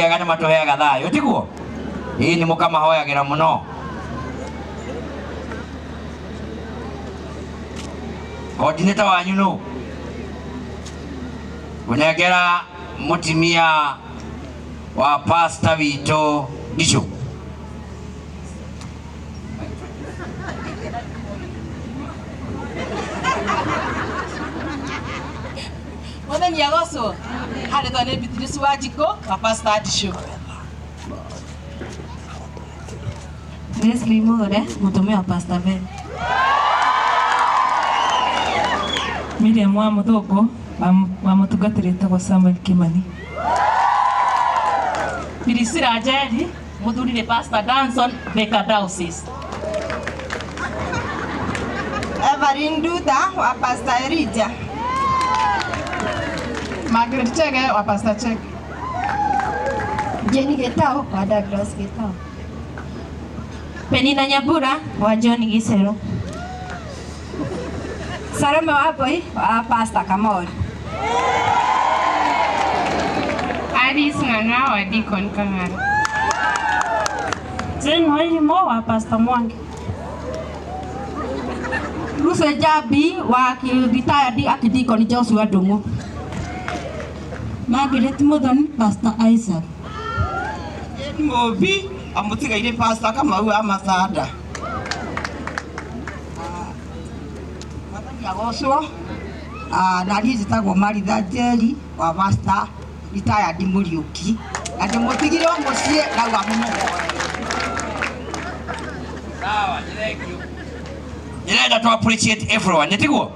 Ega nĩ matũheaga thayũ tiguo? Ĩĩ nĩ mũkamahoyagĩra mũno. Coordinator wanyu nũ? Ngũnengera mũtimia wa pastor witũ Ndicũ. Mwathani agocwo. Harĩtwa nĩ Beatrice Wanjikũ wa Pastor Ndicũ. Leslie Muthure, mũtumia wa Pastor Ben. Miriam wa Mũthũngũ wa mũtungatĩri etagwo Samuel Kimani. Priscilla Njeri, mũthuri nĩ Pastor Danson, Thika Diocese. Evelyn Nduta wa Pastor Elijah. Margaret Chege wa Pastor Chege. Jenny Gitau wa Douglas Gitau. Penina Nyambura wa John Gisero. Salome Wambui wa Pastor Kamori. Alice Ng'ang'a wa Deacon Kang'ara. Jane Wairimo wa Pastor Mwangi. Lucy Njambi wa retired Archdeacon Joshua Ndung'u. Margaret Muthoni, Pastor Isaac. Jane Mũmbi amũtigaire Pastor Kamau wa Mathanda. Mwathani agocwo. Na niĩ njĩtagwo Maritha Njeri wa Pastor retired Mũriũki na ndĩmũtigire o mũciĩ ndauga mũmũhoere. Sawa, thank you. Ndĩrenda to appreciate everyone, nĩ tiguo?